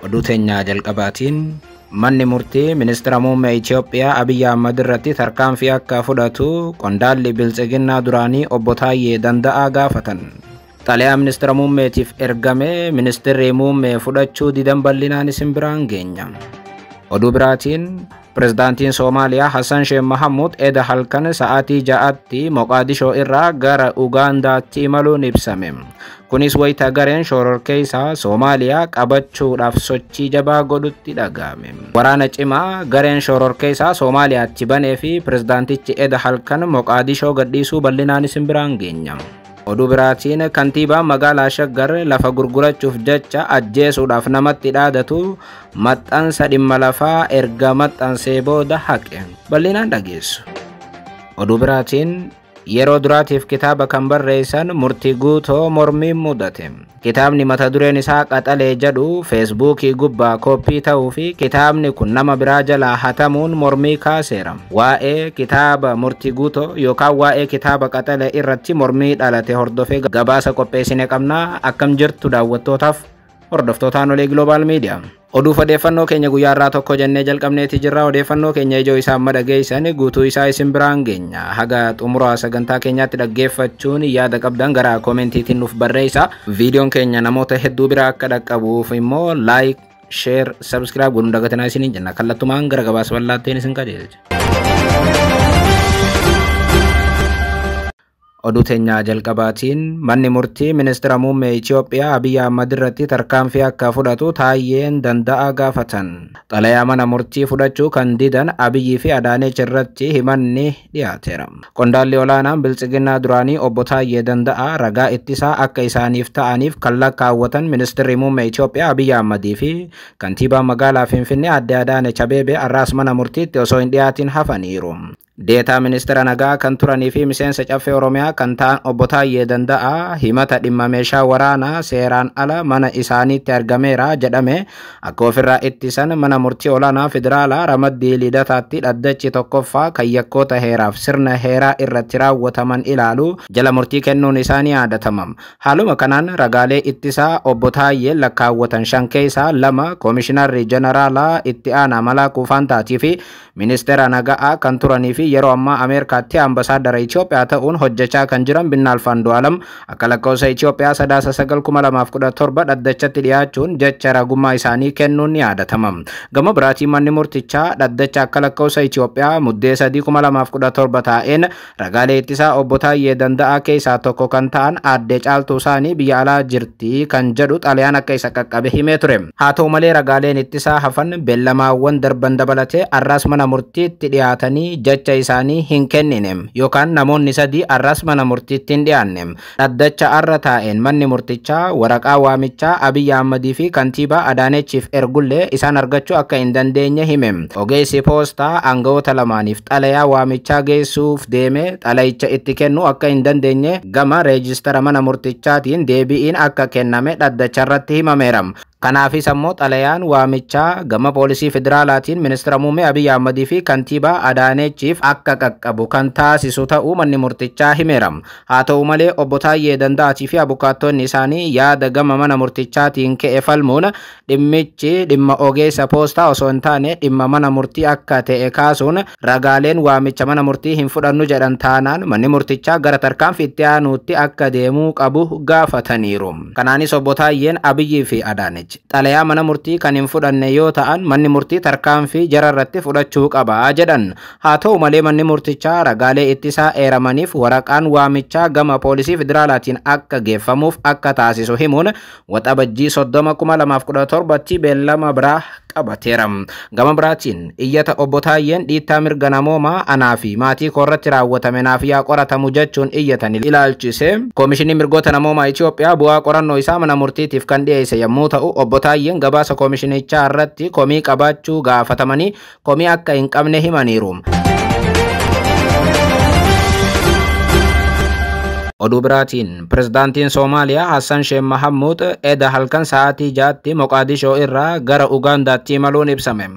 Oduu teenyaa jalqabaatiin manni murtii ministeera muummee Itoophiyaa Abiyyi Ahmad irratti tarkaanfii akka fudhatu qondaalli biltsiginnaa duraanii obbo Taayyee Danda'aa gaafatan. Xalayaa ministeera muummeetiif ergame ministeerri muummee fudhachuu didan bal'inaan isin biraan geenya. Oduu biraatiin pirezidaantiin Soomaaliyaa Hassan Sheekh Mahamud eda halkan sa'aatii 6tti Moqaadishoo irraa gara Ugaandaatti imaluun ibsame. Kunis wayita gareen shororkeessaa Soomaaliyaa qabachuudhaaf sochii jabaa godhutti dhaga'ame. Waraana cimaa gareen shororkeessaa Soomaaliyaatti banee fi pirezidaantichi eda halkan Moqaadishoo gadhiisuu bal'inaan isin biraan geenya. Oduu biraatiin kantiibaan magaalaa Shaggar lafa gurgurachuuf jecha ajjeesuudhaaf namatti dhaadatu maxxansa dhimma lafaa erga maxxansee booda haqe. Bal'inaan dhageessu. Oduu biraatiin yeroo duraatiif kitaaba kan barreessan Murtii Guutoo mormiin mudate. Kitaabni mata dureen isaa Qaxalee jedhu Feesbuukii gubbaa kooppii ta'uu fi kitaabni kun nama biraa jalaa hatamuun mormii kaaseera. Waa'ee kitaaba Murtii Guutoo yookaan waa'ee kitaaba Qaxalee irratti mormii dhalate hordofee gabaasa qopheessine qabnaa. Akkam jirtu daawwattootaaf hordoftootaan Olee Global Media. Oduuf odeeffannoo keenya guyyaa irraa tokko jennee jalqabneeti jirra. Odeeffannoo keenya ijoo isaa amma dhageessan guutuu isaa isin biraan geenya. Haga xumura sagantaa keenyaatti dhaggeeffachuun yaada qabdan gara koomentiitiin nuuf barreessa. Viidiyoon keenya namoota hedduu bira akka dhaqqabuuf immoo like, share, subscribe godhuun dagatinaa isiniin jenna. Kallattumaan gara gabaasa bal'aatteen isin qajeelcha. Oduu teenyaa jalqabaatiin manni murtii ministeera muummee Itoophiyaa Abiyyi Ahmad irratti tarkaanfii akka fudhatu Taayyeen Danda'aa gaafatan. Xalayaa mana murtii fudhachuu kan didan Abiyyii fi Adaanech irratti himanni dhiyaateera. Qondaalli olaanaan biltsiginnaa duraanii obbo Taayyee Danda'aa ragaa ittisaa akka isaaniif ta'aniif kan lakkaawwatan ministeerri muummee Itoophiyaa Abiyyi Ahmadii fi kantiibaa magaalaa Finfinnee aadde Adaanech Abeebee arraas mana murtiitti osoo hin dhiyaatin hafaniiru. Deetaa ministeera nagaa kan turanii fi miseensa caffee Oromiyaa kan ta'an obbo Taayyee Danda'aa himata dhimma meeshaa waraanaa seeraan ala mana isaaniitti argameera jedhame akka ofirraa ittisan mana murtii olaanaa federaalaa ramaddii Lidataatti dhaddachi tokkoffaa kan yakkoota heeraaf sirna heeraa irratti raawwataman ilaalu jala murtii kennuun isaanii yaadatama. Haaluma kanaan ragaalee ittisaa obbo Taayyee lakkaawwatan 5 keessaa 2 koomishinarri jeneraalaa itti aanaa Malaakuu Faantaatii fi ministeera nagaa kan turanii fi yeroo ammaa Ameerikaatti ambasaaddara Itoophiyaa ta'uun hojjechaa kan jiran Binnaal Andu'aalam akka lakkoofsa Itoophiyaa 9 9 2017 dhaddachatti dhiyaachuun jecha ragummaa isaanii kennuun ni yaadatama. Gama biraatiin manni murtichaa dhaddacha akka lakkoofsa Itoophiyaa muddee 3 2017 taa'een ragaalee ittisaa obbo Taayyee Danda'aa keessaa tokko kan ta'an aadde Caaltuu isaanii biyya alaa jirti kan jedhu xalayaan akka isa qaqqabe himee ture. Haa ta'u malee ragaaleen ittisaa hafan beellamaawwan darban dabalatee arraas mana murtiitti dhiyaatanii jecha isaanii hin kennine yookaan namoonni 3 arras mana murtiitti hin dhiyaanne. Dhaddacha arra taa'een manni murtichaa waraqaa waamichaa Abiyyi Ahmadii fi kantiibaa Adaanechiif ergullee isaan argachuu akka hin dandeenye hime. Ogeessi poostaa aangawoota lamaaniif xalayaa waamichaa geessuuf deeme xalayicha itti kennuu akka hin dandeenye gama reejistara mana murtichaatiin deebi'iin akka kenname dhaddacha irratti himameera. Kanaafis ammoo xalayaan waamichaa gama poolisii federaalaatiin ministeera muummee Abiyyi Ahmadii fi kantiibaa Adaanechiif akka qaqqabu kan taasisu ta'uu manni murtichaa himeera. Haa ta'u malee obbo Taayyee Danda'aatii fi abukaattonni isaanii yaada gama mana murtichaatiin ka'e falmuun dhimmichi dhimma ogeessa poostaa osoo hin taane dhimma mana murtii akka ta'e kaasuun ragaaleen waamicha mana murtii hin fudhannu jedhan taanaan manni murtichaa gara tarkaanfii itti aanuutti akka deemuu qabu gaafataniiru. Kanaanis obbo Taayyeen Abiyyii fi Adaanech xalayaa mana murtii kan hin fudhanne yoo ta'an manni murtii tarkaanfii jara irratti fudhachuu qaba jedhan. Haa ta'u malee manni murtichaa ragaalee ittisaa eeramaniif waraqaan waamichaa gama poolisii federaalaatiin akka geeffamuuf akka taasisu himuun waxabajjii 30 2017 beellama biraa qabateera. Gama biraatiin iyyata obbo Taayyeen dhiittaa mirga namoomaa anaa fi maatii koorratti raawwatame naaf yaa qoratamu jechuun iyyatan ilaalchise koomishinii mirgoota namoomaa Itoophiyaa bu'aa qorannoo isaa mana murtiitiif kan dhiyeesse yommuu ta'u obbo Taayyeen gabaasa koomishinichaa irratti komii qabaachuu gaafatamanii komii akka hin qabne himaniiru. Oduu biraatiin pirezidaantiin Soomaaliyaa Hassan Sheekh Mahammuud eda halkan sa'aatii 6tti Moqaadishoo irraa gara Ugaandaatti imaluun ibsame.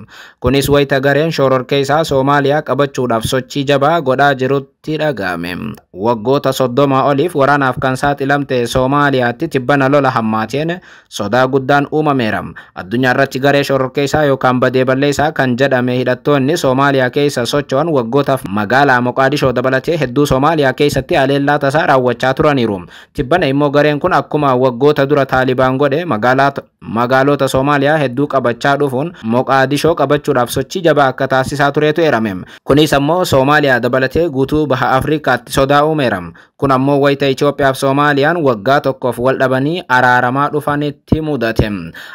Kunis wayita gareen shororkeessaa Soomaaliyaa qabachuudhaaf sochii jabaa godhaa jirutti dhaga'ame. Waggoota 30 oliif waraanaaf kan saaxilamte Soomaaliyaatti tibbana lola hammaateen sodaa guddaan uumameera. Addunyaa irratti garee shororkeessaa yookaan badee balleessaa kan jedhame hidhattoonni Soomaaliyaa keessa socho'an waggootaaf magaalaa Moqaadishoo dabalatee hedduu Soomaaliyaa keessatti haleellaa tasaa raawwachaa turaniiru. Tibbana immoo gareen kun akkuma waggoota dura Taalibaan godhe magaalota Soomaaliyaa hedduu qabachaa dhufuun Moqaadishoo qabachuudhaaf sochii jabaa akka taasisaa turetu eerame. Kunis ammoo Soomaaliyaa dabalatee guutuu baha Afrikaatti sodaa uumeera. Kun ammoo wayita Itoophiyaaf Soomaaliyaan waggaa tokkoof wal dhabanii araaramaa dhufanitti mudate.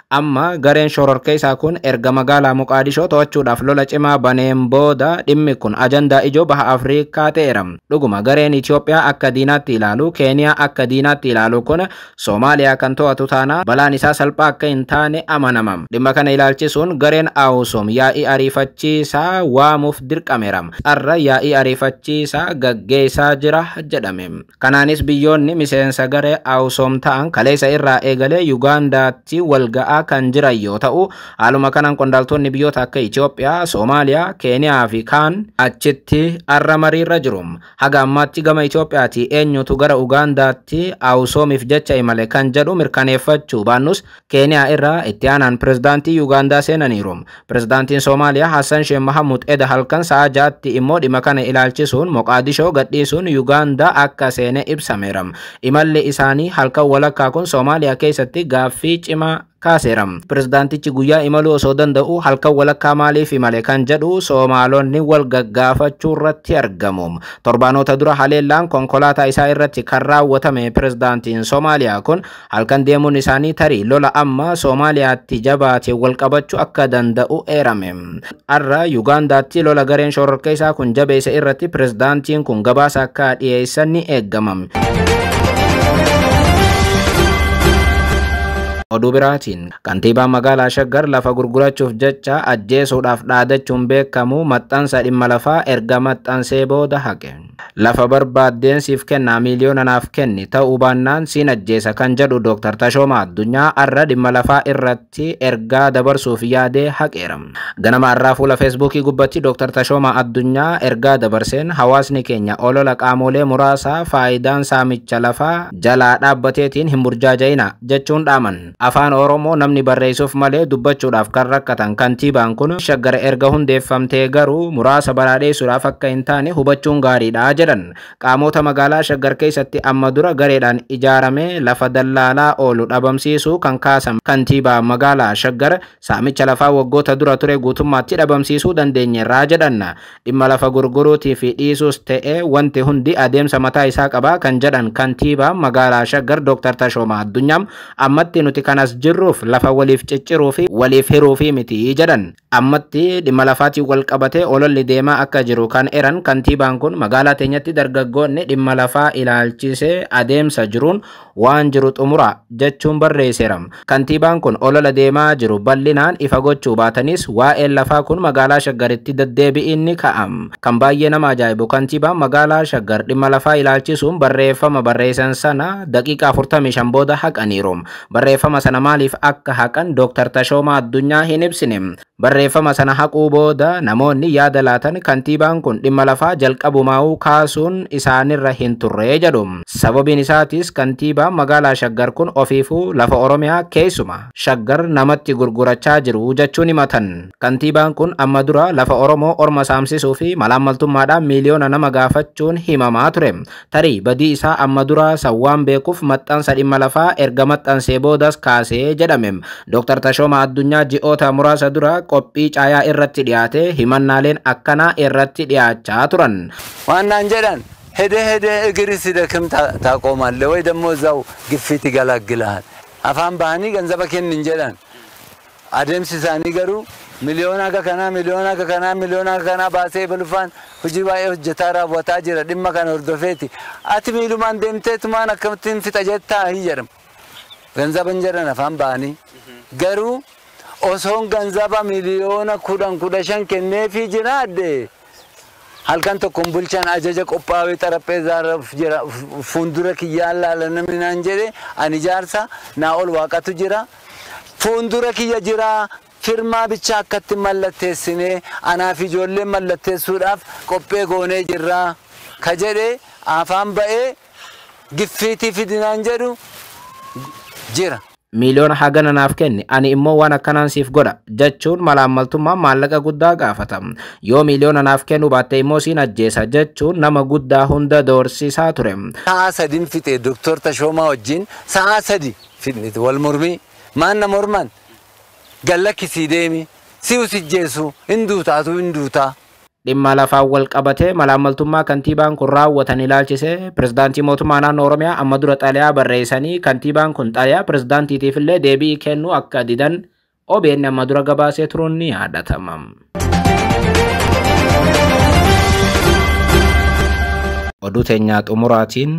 Amma gareen shororkeessaa kun erga magaalaa Moqaadishoo to'achuudhaaf lola cimaa baneen booda dhimmi kun ajandaa ijoo baha Afrikaa ta'eera. Dhuguma gareen Itoophiyaa akka diinaatti ilaalu, Keeniyaa akka diinaatti ilaalu kun Soomaaliyaa kan to'atu taanaan balaan isaa salphaa akka hin taane amanama. Dhimma kana ilaalchisuun gareen Awusoom yaa'ii ariifachiisaa waamuuf dirqameera. Har'a yaa'ii ariifachiisaa gaggeessaa jira jedhame. Kanaanis biyyoonni miseensa garee Awusoom ta'an kaleessa irraa eegalee Yugaandaatti wal ga'aa kan jiran yoo ta'u, haaluma kanaan qondaaltonni biyyoota akka Itoophiyaa, Soomaaliyaa, Keeniyaa fi kaan achitti har'a mariirra jiru. Haga ammaatti gama Itoophiyaatti eenyutu gara Ugaandaatti Awusoomiif jecha imale kan jedhu mirkaneeffachuu baannus Keeniyaa irraa itti aanaan pirezidaantii Yugaandaa seenaniiru. Pirezidaantiin Soomaaliyaa Hassan Sheekh Mahamud eda halkan sa'a 6tti immoo dhimma kana ilaalchisuun Moqaadishoo gadhiisuun Yugaandaa akka seene ibsameera. Imalli isaanii halkan walakkaa kun Soomaaliyaa keessatti gaaffii cimaa kaaseera. Pirezidaantichi guyyaa imaluu osoo danda'u halkan walakkaa maaliif imale kan jedhu Soomaalonni wal gaggaafachuu irratti argamu. Torbaanota dura haleellaan konkolaataa isaa irratti kan raawwatame pirezidaantiin Soomaaliyaa kun halkan deemuun isaanii tarii lola amma Soomaaliyaatti jabaate wal qabachuu akka danda'u eerame. Har'a Yugaandaatti lola gareen shororkeessaa kun jabeessa irratti pirezidaantiin kun gabaasa akka dhiyeessan ni eegama. Oduu biraatiin kantiibaan magaalaa Shaggar lafa gurgurachuuf jecha ajjeesuudhaaf dhaadachuun beekamu maxxansa dhimma lafaa erga maxxansee booda haqe. Lafa barbaaddeen siif kennaa miiliyoona naaf kenni ta'uu baannaan siin ajjeesa kan jedhu Dr. Tashooma Addunyaa har'a dhimma lafaa irratti ergaa dabarsuuf yaadee haqeera. Ganama har'aa fuula Feesbuukii gubbatti Dr. Tashooma Addunyaa ergaa dabarseen hawaasni keenya olola qaamolee muraasaa faayidaan saamicha lafaa jalaa dhaabbateetiin hin burjaaja'ina jechuun dhaaman. Afaan Oromoo namni barreessuuf malee dubbachuudhaaf kan rakkatan kantiibaan kun Shaggar erga hundeeffamtee garuu muraasa badhaadheessuudhaaf akka hin taane hubachuun gaariidha jedhan. Qaamota magaalaa Shaggar keessatti amma dura gareedhaan ijaarame lafa dallaalaa oolu dhabamsiisuu kan kaasan kantiibaa magaalaa Shaggar saamicha lafaa waggoota dura ture guutummaatti dhabamsiisuu dandeenyeerraa jedhan. Dhimma lafa gurguruutii fi dhiisuus ta'e wanti hundi adeemsa mataa isaa qaba kan jedhan kantiibaa magaalaa Shaggar Dr. Tashooma Addunyaa ammatti nuti kanas jirruuf lafa waliif cicciruu fi waliif hiruu fi miti jedhan. Ammatti dhimma lafaatiin wal qabatee ololli deemaa akka jiru kan eran kantiibaan kun magaalaa teenyatti dargaggoonni dhimma lafaa ilaalchisee adeemsa jiruun waan jiru xumura jechuun barreesseera. Kantiibaan kun olola deemaa jiru bal'inaan ifa gochuu baatanis waa'een lafaa kun magaalaa Shaggaritti deddeebi'iin ni ka'am. Kan baay'ee nama ajaa'ibu kantiibaan magaalaa Shaggar dhimma lafaa ilaalchisuun barreeffama barreessan sana daqiiqaa 45 booda haqaniiru. Barreeffama sana maaliif akka haqan Dr. Tashooma Addunyaa hin ibsine. Barreeffama sana haquu booda namoonni yaada laatan kantiibaan kun dhimma lafaa jalqabumaa'uu kaasuun isaanirra hin turre jedhu. Sababiin isaatis kantiibaan magaalaa Shaggar kun ofiifuu lafa Oromiyaa keessuma Shaggar namatti gurgurachaa jiru jechuun himatan. Kantiibaan kun amma dura lafa Oromoo orma saamsisuu fi malaammaltummaadhaan miiliyoona nama gaafachuun himamaa ture. Tarii badii isaa amma dura sawwaan beekuuf maxxansa dhimma lafaa erga maxxansee boodas kaasee jedhame. Dr. Tashooma Addunyaa ji'oota muraasa dura qophii caayaa irratti dhiyaate himannaaleen akkanaa irratti dhiyaachaa turan. ዋናን jedhan ሄደ ሄደ እግር ሲደክም ታቆማለህ ወይ ደግሞ እዛው ግፊት ይገላግልሃል። afaan bahanii ገንዘብ kennin jedhan adeemsi isaanii garuu miliyoona akka kanaa miliyoona akka kanaa miliyoona akka kanaa baasee balufaan hojii baay'ee hojjetaa raawwataa jira dhimma kana hordofeeti. Ati miilumaan deemteetumaan akkamittiin fixa jettaa hin jedhamu. ገንዘብ hin jedhan afaan bahanii garuu osoon ganzaba miliyoona 10 15 kenneefii jiraadhe Halkan tokkoon bulchaan ajaja qophaa'ee xarapheezaa jira fuuldura kiyyaan laala namni naan jedhe ani jaarsa naa ol waaqatu jira. Fuuldura kiyya jira firmaa bicha akkatti mallatteessinee anaaf ijoolleen mallatteessuudhaaf qophee goonee jirra. Ka jedhe afaan ba'ee giffiitii fidinaan jedhu jira. Miiliyoona hagana naaf kenni, ani immoo waan akkanaan siif godha jechuun malaammaltummaa maallaqa guddaa gaafata. Yoo miiliyoona naaf kennuu baatte immoo siin ajjeesa jechuun nama guddaa hunda doorsisaa ture. Sa'a sadin fixe Doktor Tashoomaa wajjin sa'a sadi fixne wal mormii maan na morman gallakkisii deemi si usijjeessu hin duutaatu hin duutaa. Dhimma lafaan wal qabatee malaammaltummaa kantiibaan kun raawwatan ilaalchisee pirezidaantii mootummaa naannoo Oromiyaa amma dura xalayaa barreessanii kantiibaan kun xalayaa pirezidaantiitiif illee deebii kennuu akka didan OBN amma dura gabaasee turuun ni yaadatama. Oduu teenyaa xumuraatiin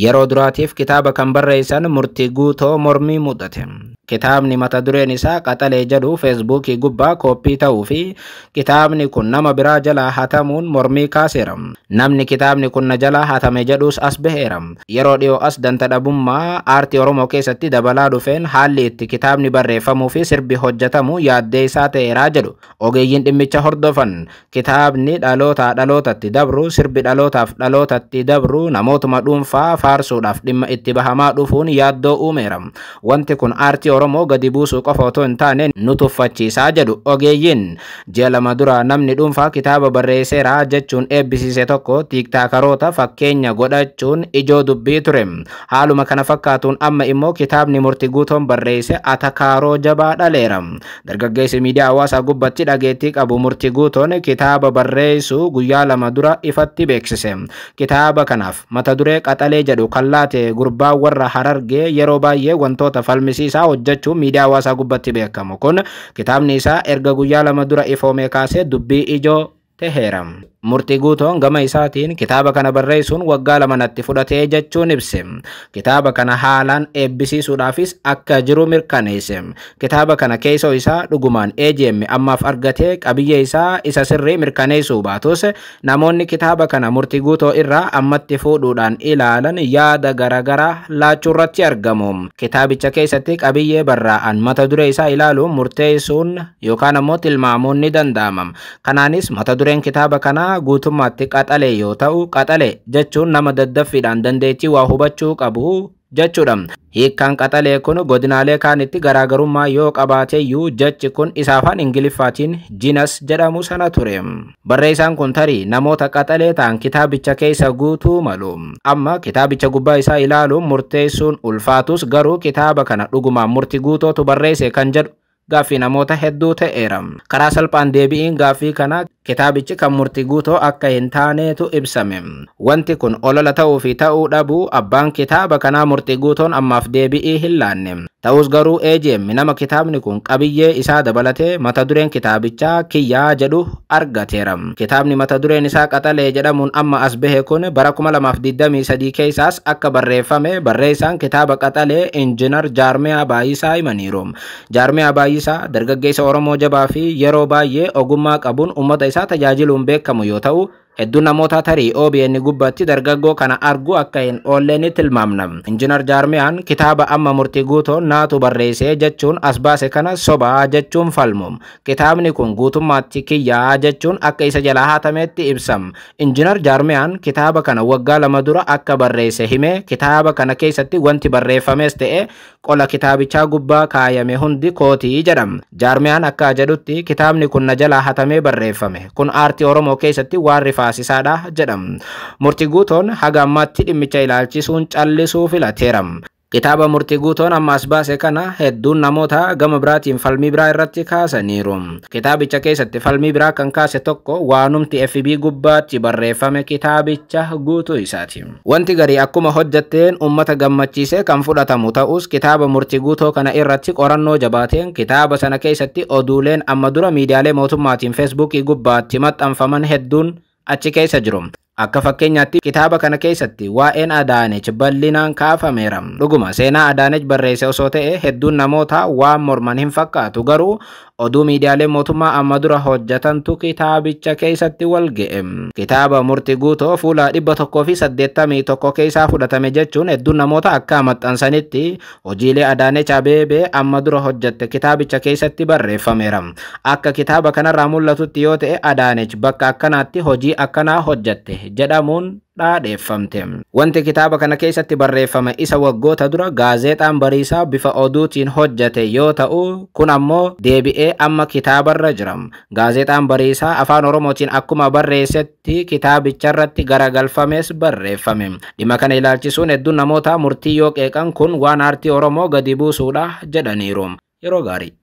yeroo duraatiif kitaaba kan barreessan Murtii Guutoo mormii mudate. Kitaabni mata dureen isaa Qaxalee jedhu Feesbuukii gubbaa kooppii ta'uu fi kitaabni kun nama biraa jalaa hatamuun mormii kaaseera. Namni kitaabni kun na jalaa hatame jedhus as baheera. Yeroo dhiyoo as danta dhabummaa aartii Oromoo keessatti dabalaa dhufeen haalli itti kitaabni barreeffamuu fi sirbi hojjetamu yaaddee isaa ta'eeraa jedhu. Ogeeyyiin dhimmicha hordofan kitaabni dhalootaa dhalootatti dabru, sirbi dhalootaaf dhalootatti dabru namootuma dhuunfaa faarsuudhaaf dhimma itti bahamaa dhufuun yaaddoo uumeera. Wanti kun aartii Oromoo gadi buusuu qofa otoo hin taane nu tuffachiisaa jedhu ogeeyyiin. Ji'a lama dura namni dhuunfaa kitaaba barreesseera jechuun eebbisiise tokko tiiktaakaroota fakkeenya godhachuun ijoo dubbii ture. Haaluma kana fakkaatuun amma immoo kitaabni Murtii Guutoon barreesse atakaaroo jabaa dhaleera. Dargaggeessi miidiyaa hawaasaa gubbatti dhageettii qabu Murtii Guutoon kitaaba barreessuu guyyaa lama dura ifatti beeksise. Kitaaba kanaaf mata duree Qaxalee jedhu kan laate gurbaa warra Harargee yeroo baay'ee wantoota falmisiisaa hojjechuun miidiyaa hawaasaa gubbatti beekamu kun kitaabni isaa erga guyyaa lama dura ifoomee kaasee dubbii ijoo ta'eera. Murtii Guutoon gama isaatiin kitaaba kana barreessuun waggaa lama natti fudhatee jechuun ibse. Kitaaba kana haalaan eebbisiisuudhaafis akka jiru mirkaneesse. Kitaaba kana keessoo isaa dhugumaan AGM ammaaf argatee qabiyyee isaa isa sirrii mirkaneessuu baatus namoonni kitaaba kana Murtii Guutoo irraa ammatti fuudhuudhaan ilaalan yaada garaagaraa laachuu irratti argamu. Kitaabicha keessatti qabiyyee barraa'an mata duree isaa ilaaluun murteessuun yookaan ammoo tilmaamuun ni danda'ama. Kanaanis mata dureen kitaaba kanaa guutummaatti qaxalee yoo ta'u, qaxalee jechuun nama daddaffiidhaan dandeettii waa hubachuu qabu jechuudha. Hiikkaan qaxalee kun godinaalee kaanitti garaagarummaa yoo qabaateyyuu jechi kun isa afaan Ingiliffaatiin jinas jedhamu sana ture. Barreessaan kun tarii namoota qaxalee ta'an kitaabicha keessa guutuu malu. Amma kitaabicha gubbaa isaa ilaaluun murteessuun ulfaatus garuu kitaaba kana dhugumaan Murtii Guutootu barreesse kan jedhu gaaffii namoota hedduu ta'eera. Karaa salphaan deebi'iin gaaffii kana kitaabichi kan Murtii Guutoo akka hin taaneetu ibsame. Wanti kun olola ta'uu fi ta'uu dhabuu abbaan kitaaba kanaa Murtii Guutoon ammaaf deebi'ii hin laanne. Ta'us garuu AGM nama kitaabni kun qabiyyee isaa dabalatee mata dureen kitaabichaa kiyyaa jedhu argateera. Kitaabni mata dureen isaa Qaxalee jedhamuun amma as bahe kun bara 2023 keessaas akka barreeffame barreessaan kitaaba Qaxalee Injiinar Jaarmiyaa Baayisaa himaniiru. Jaarmiyaa Baayisaa dargaggeessa Oromoo jabaa fi yeroo baay'ee ogummaa qabuun uummata isaa tajaajiluun beekamu yoo ta'u, hedduun namoota tarii OBN gubbaatti dargaggoo kana argu akka hin oolle ni tilmaamna. Injiinar Jaarmiyaan kitaaba amma Murtii Guutoon naatu barreessee jechuun as baase kana sobaa jechuun falmu. Kitaabni kun guutummaatti kiyyaa jechuun akka isa jalaa hatameetti ibsam. Injiinar Jaarmiyaan kitaaba kana waggaa lama dura akka barreesse hime kitaaba kana keessatti wanti barreeffames ta'e qola kitaabichaa gubbaa kaayame hundi kootii jedham. Jaarmiyaan akka jedhutti kitaabni kun na jalaa hatamee barreeffame. Kun aartii Oromoo keessatti waan rifaasisaadha jedham. Murtii Guutoon haga ammaatti dhimmicha ilaalchisuun callisuu filateera. Kitaaba Murtii Guutoon ammaas baase kana hedduun namoota gama biraatiin falmii biraa irratti kaasaniiru. Kitaabicha keessatti falmii biraa kan kaase tokko waanumti FB gubbaatti barreeffame kitaabicha guutuu isaati. Wanti garii akkuma hojjetteen uummata gammachiisee kan fudhatamu ta'us kitaaba Murtii Guutoo kana irratti qorannoo jabaateen kitaaba sana keessatti oduuleen amma dura miidiyaalee mootummaatiin Feesbuukii gubbaatti maxxanfaman hedduun achi keessa jiru. Akka fakkeenyaatti kitaaba kana keessatti waa'een Adaanech bal'inaan kaafameera. Dhuguma seenaa Adaanech barreesse osoo ta'e hedduun namoota waan morman hin fakkaatu, garuu Oduu miidiyaalee mootummaa amma dura hojjetantu kitaabicha keessatti wal ga'e. Kitaaba Murtii Guutoo fuula 181 keessaa fudhatame jechuun hedduun namoota akka maxxansanitti hojiilee Adaanech Abeebee amma dura hojjette kitaabicha keessatti barreeffameera. Akka kitaaba kanarraa mul'atutti yoo ta'e, Adaanech bakka akkanaatti hojii akkanaa hojjette jedhamuun dhaadheeffamte. Wanti kitaaba kana keessatti barreeffame isa waggoota dura Gaazexaan Bariisaa bifa oduutiin hojjete yoo ta'u, kun ammoo deebi'ee amma kitaabarra jira. Gaazexaan Bariisaa Afaan Oromootiin akkuma barreessetti kitaabicharratti garagalfames barreeffame. Dhimma kana ilaalchisuun hedduun namoota murtii yoo qeeqan, kun waan aartii Oromoo gadi buusuudha jedhaniiru. Yeroo gaarii.